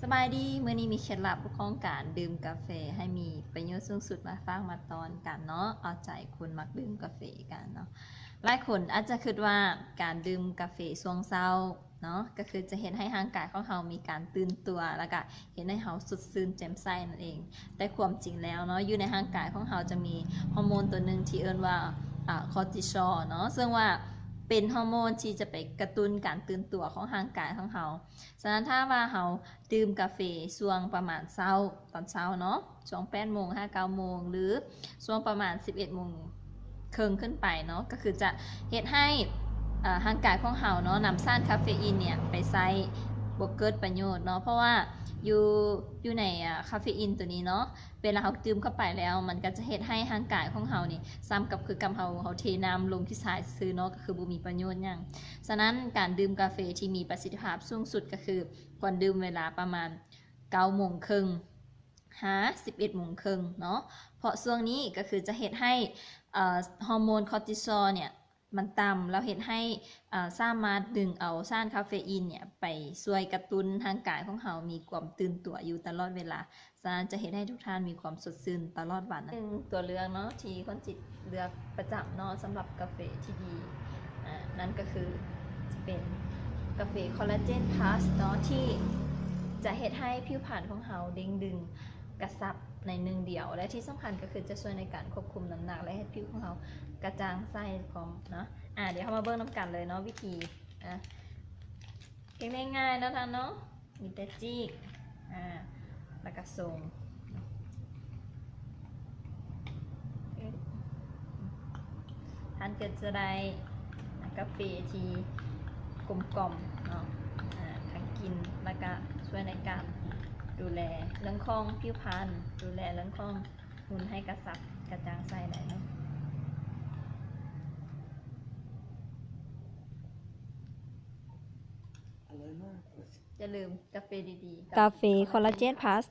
ສະບາຍດີ, ມື້ນີ້ມີເຄັດລັບຂອງການດື່ມກາເຟໃຫ້ມີປະໂຫຍດສູງສຸດມາຝາກມາຕ້ອນກັນເນາະ, ເອົາໃຈຄົນມັກດື່ມກາເຟກັນເນາະ. ຫຼາຍຄົນອາດຈະຄິດວ່າການດື່ມກາເຟຊ່ວງເຊົ້າເນາະ ກໍຄືຈະເຮັດໃຫ້ຮ່າງກາຍຂອງເຮົາມີການຕື່ນຕົວ ແລ້ວກະເຮັດໃຫ້ເຮົາສົດຊື່ນແຈ່ມໃສນັ້ນເອງ. ແຕ່ຄວາມຈິງແລ້ວເນາະ ຢູ່ໃນຮ່າງກາຍຂອງເຮົາຈະມີຮໍໂມນຕົວໜຶ່ງທີ່ເອີ້ນວ່າ ອາ ຄໍຕີຊອລເນາະ, ເຊິ່ງວ່າເປັນຮໍໂມນທີ່ຈະໄປກະຕຸ້ນການຕື່ນຕົວຂອງຮ່າງກາຍຂອງເຮົາ. ສະນັ້ນຖ້າວ່າເຮົາດື່ມກາເຟຊ່ວງປະມານເຊົ້າ ຕອນເຊົ້າເນາະ ຊ່ວງແປດໂມງຫາເກົ້າໂມງ ຫຼື ຊ່ວງປະມານສິບເອັດໂມງເຄິ່ງຂຶ້ນໄປເນາະ ກໍຄືຈະເຮັດໃຫ້ ເອີ ຮ່າງກາຍຂອງເຮົາເນາະ ນຳສານຄາເຟອີນເນຍໄປໃຊ້ບໍ່ເກີດປະໂຫຍດເນາະ. ເພາະວ່າຢູ່ ຢູ່ໃນ ອາ ຄາເຟອີນຕົວນີ້ເນາະ ເວລາເຮົາດື່ມເຂົ້າໄປແລ້ວ ມັນກໍຈະເຮັດໃຫ້ຮ່າງກາຍຂອງເຮົານີ້ ສ່ຳກັບຄືກັບເຮົາ ເຮົາເທນ້ຳລົງທີ່ຊາຍຊື່ໆເນາະ ກໍຄືບໍ່ມີປະໂຫຍດຫຍັງ. ສະນັ້ນການດື່ມກາເຟທີ່ມີປະສິດທິພາບສູງສຸດກໍຄືຄວນດື່ມເວລາປະມານເກົ້າໂມງເຄິ່ງຫາສິບເອັດໂມງເຄິ່ງເນາະ, ເພາະຊ່ວງນີ້ກໍຄືຈະເຮັດໃຫ້ ເອີ ຮໍໂມນຄໍຕີຊອລເນຍມັນຕ່ຳ ແລ້ວເຮັດໃຫ້ສາມາດດຶງເອົາສານຄາເຟອີນເນຍໄປຊ່ວຍກະຕຸ້ນຮ່າງກາຍຂອງເຮົາມີຄວາມຕື່ນຕົວຢູ່ຕະຫຼອດເວລາ. ສະນັ້ນຈະເຮັດໃຫ້ທຸກທ່ານມີຄວາມສົດຊື່ນຕະຫຼອດວັນ. ໜຶ່ງຕົວເລືອກເນາະ ທີ່ຄົນຈິດເລືອກປະຈຳເນາະ ສຳລັບກາເຟທີ່ດີ ອາ ນັ້ນກໍຄືຈະເປັນກາເຟຄໍລາເຈນພລັສເນາະ ທີ່ຈະເຮັດໃຫ້ຜິວພັນຂອງເຮົາເດັ່ງດຶງ ກະຊັບໃນໜຶ່ງດຽວ ແລະທີ່ສຳຄັນກໍຄືຈະຊ່ວຍໃນການຄວບຄຸມນ້ຳໜັກ ແລະເຮັດຜິວຂອງເຮົາກະຈ່າງໃສພ້ອມເນາະ. ອາ ດຽວເຮົາມາເບິ່ງນຳກັນເລີຍເນາະ ວິທີ ອາ ເຮັດງ່າຍໆເນາະທ່ານເນາະ. ມີແຕ່ຈີກ ອາ ແລ້ວກະຊົງ. ທ່ານກໍຈະໄດ້ກາເຟທີ່ກົມກ່ອມເນາະ ອາ ທັງກິນ ແລ້ວກະຊ່ວຍໃນການດູແລເລື່ອງຂອງຜິວພັນ ດູແລເລື່ອງຂອງຫຸ່ນໃຫ້ກະຊັບກະຈ່າງໃສໄດ້ເນາະ. ຢ່າລືມກາເຟດີໆ ກາເຟຄໍລາເຈນພລັສ